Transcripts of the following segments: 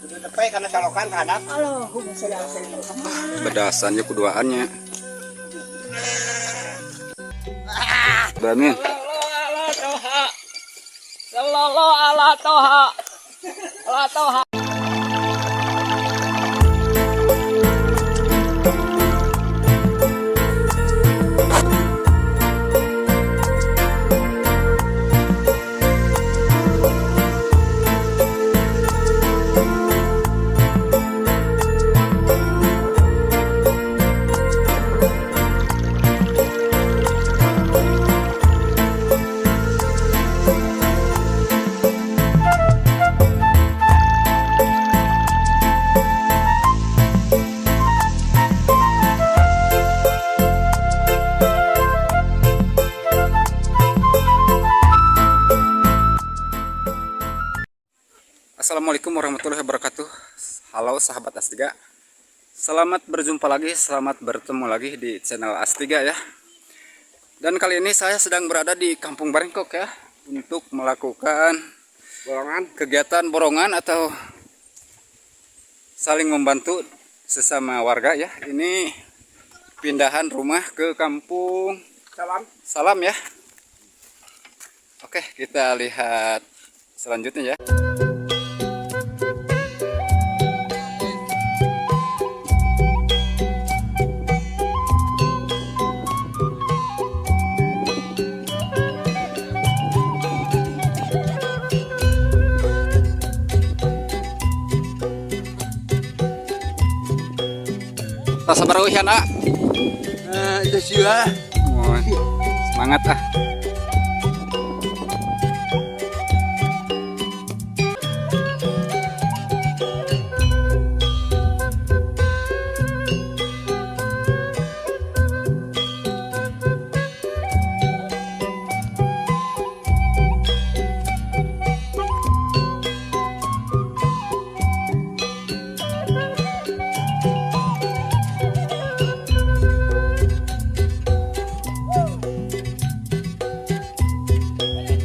Kudu tepe karena calokan hadap. Bedasannya kuduaannya. Amin. Sallallahu ala toha. Ala toha. Assalamualaikum warahmatullahi wabarakatuh. Halo sahabat Astiga. Selamat berjumpa lagi, selamat bertemu lagi di channel Astiga ya. Dan kali ini saya sedang berada di Kampung Barengkok ya, untuk melakukan Borongan. kegiatan borongan atau saling membantu sesama warga ya. Ini pindahan rumah ke Kampung Salam. Salam ya. Oke, kita lihat selanjutnya ya. Tak sabar euy, ah. Itu sih lah. Semangat ah.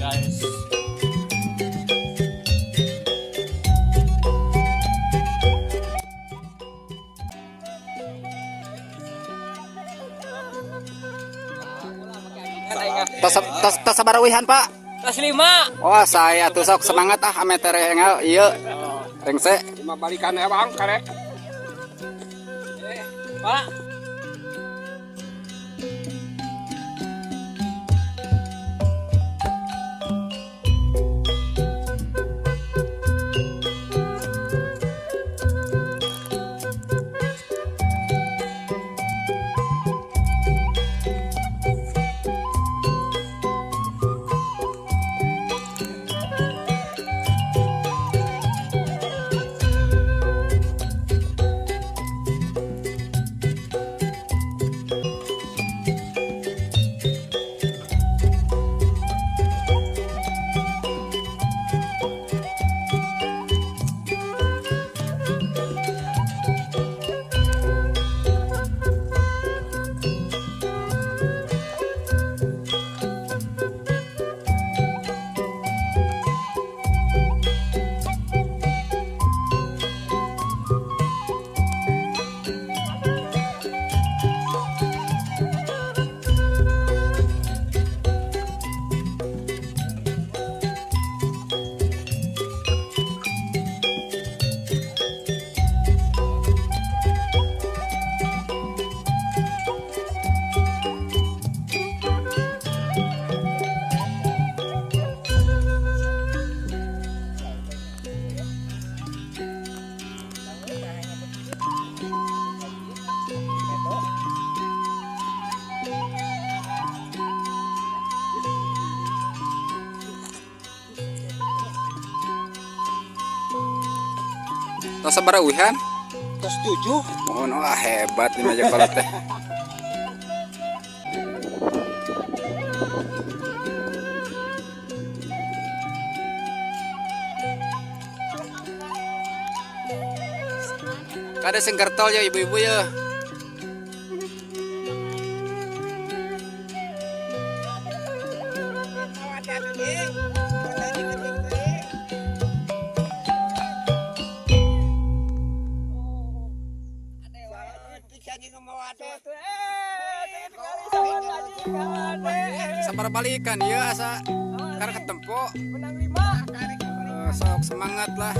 Guys. Tas sabar euy, Pak. Kelas 5. Wah, saya tuh sok semangat ah ame tereh engal ieu. Rengse. Lima balikan ya bang, karek. Pak. Tas sabar euy. Terus 7. Mohon wah hebat ini aja kalau teh. Kada sing kertol ya ibu-ibu ya. Sabar balikan ya asa karena ketempo. Menang 5. Sok semangat lah.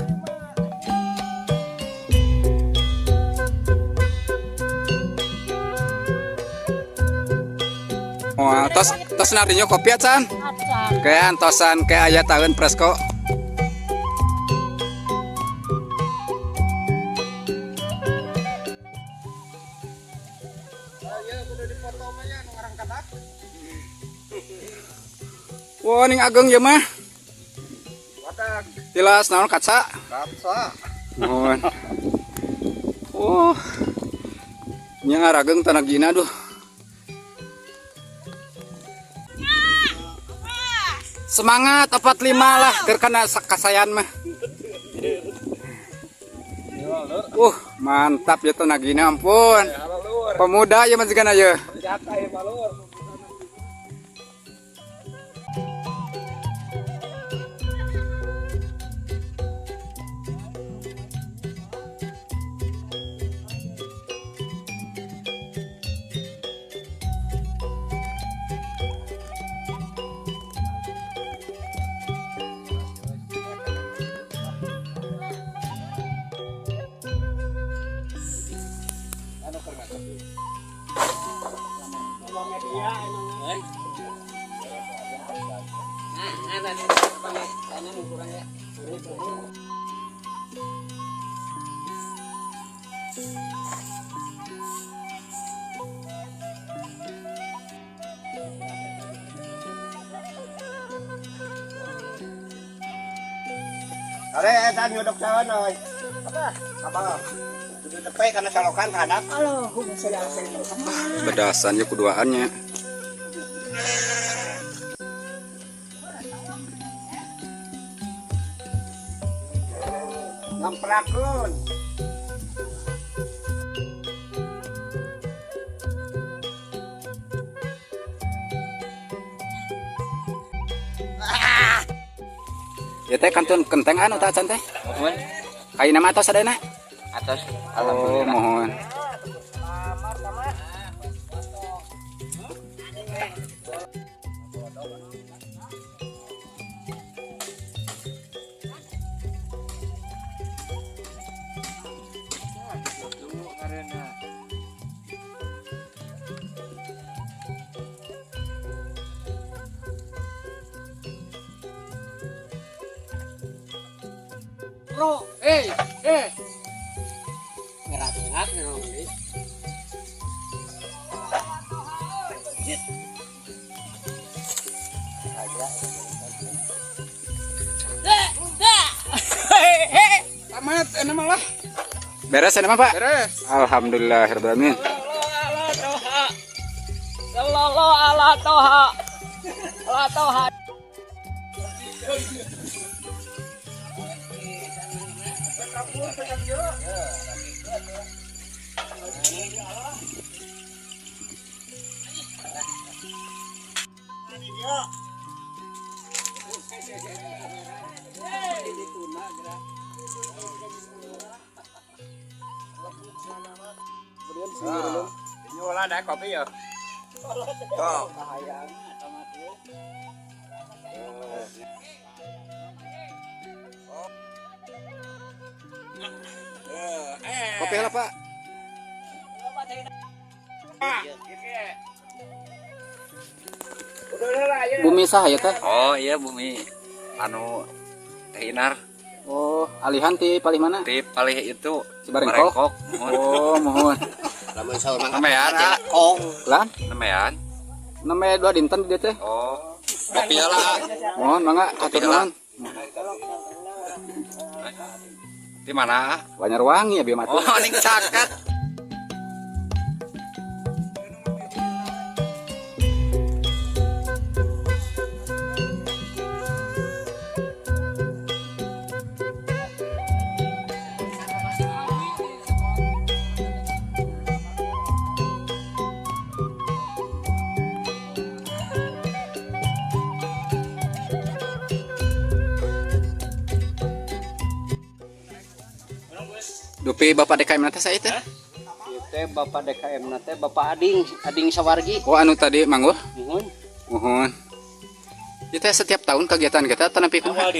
Oh, tos tos narinya kopi acan. Acan. Kayak antosan kayak aya tahun presko. Wah, ning ageng ya mah. Tilas naon kaca? Kaca. Mohon. Oh. Nya ngarageng tanagina duh. Semangat 45 lah keur kana kasayan mah. Mantap ya tenagina ampun. Pemuda ya majikan aja. Are eta nyodok sawan oi. Apa? Apa? Kudu tepe kana salokan hadap. Allahumma sholli ala sayyidina Muhammad. Bedasan ya kuduaannya. Ngamprakeun. Ya teh kantun kenteng anu tah acan teh. Mohon. Kaina mah atos sadayana? Atas. Oh, mohon. Bro, Ngerat-ngerat ngomong ini. Tamat enak malah. Beres ya mah, Pak? Beres. Alhamdulillah rabbil alamin. Sallallahu ala toha. Ala toha. Nyola ada kopi ya. Tuh. Kopi lah, Pak. Bumi sah ya teh? Oh iya bumi anu Teh Inar. Oh, alihan ti palih mana? Ti palih itu Cibarengkok. Oh, mohon. Lamun saur mah Nemean, ah. kong. Lah, Nemean. namanya dua dinten di dieu teh. Oh. Kopi lah. Mohon mangga hatur nuhun. Di mana? Banjarwangi ya bieu mah. Oh, ning caket. Dupi Bapak DKM nanti saya teh. Teh Bapak DKM na teh Bapak Ading, Ading Sawargi. Oh, anu tadi mangguh? Muhun. Muhun. Itu setiap tahun kegiatan kita tanapi kumaha?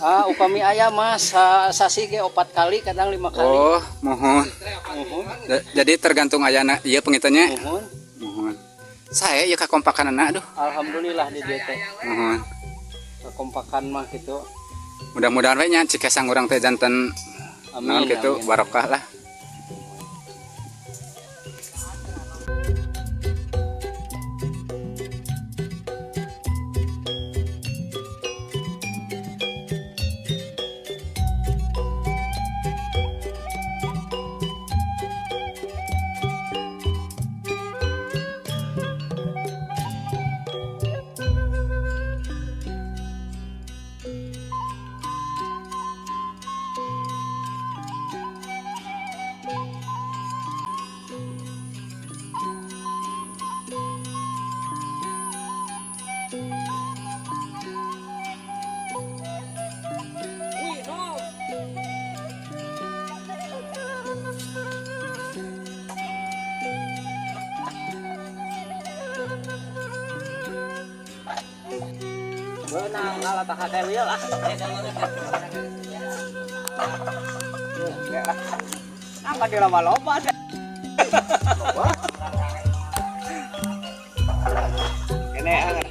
Ah, upami aya mah sasi ge 4 kali, kadang 5 kali. Oh, muhun. Muhun. Jadi tergantung ayana ieu pengitanya. Muhun. Muhun. Saya ieu kakompakanana aduh. Alhamdulillah di dieu teh. Muhun. Kekompakan mah gitu. Mudah-mudahan we nya Cikesang urang teh janten naon Amin. gitu Amin. barokah lah. Beunang alat teh lah. Apa di loba-loba teh. Kene anget.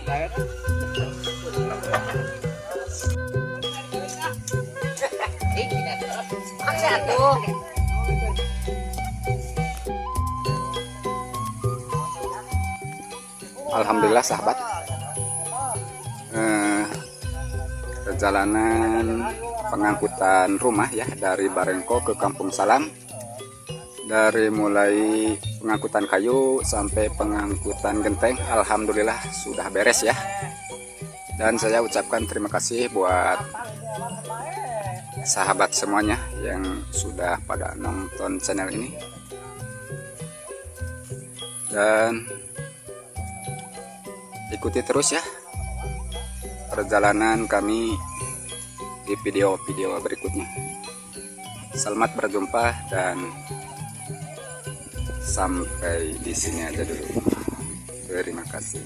Alhamdulillah sahabat, perjalanan pengangkutan rumah ya dari Barengko ke Kampung Salam, dari mulai pengangkutan kayu sampai pengangkutan genteng, alhamdulillah sudah beres ya. Dan saya ucapkan terima kasih buat sahabat semuanya yang sudah pada nonton channel ini. Dan ikuti terus ya perjalanan kami di video-video berikutnya. Selamat berjumpa dan sampai di sini aja dulu. Terima kasih.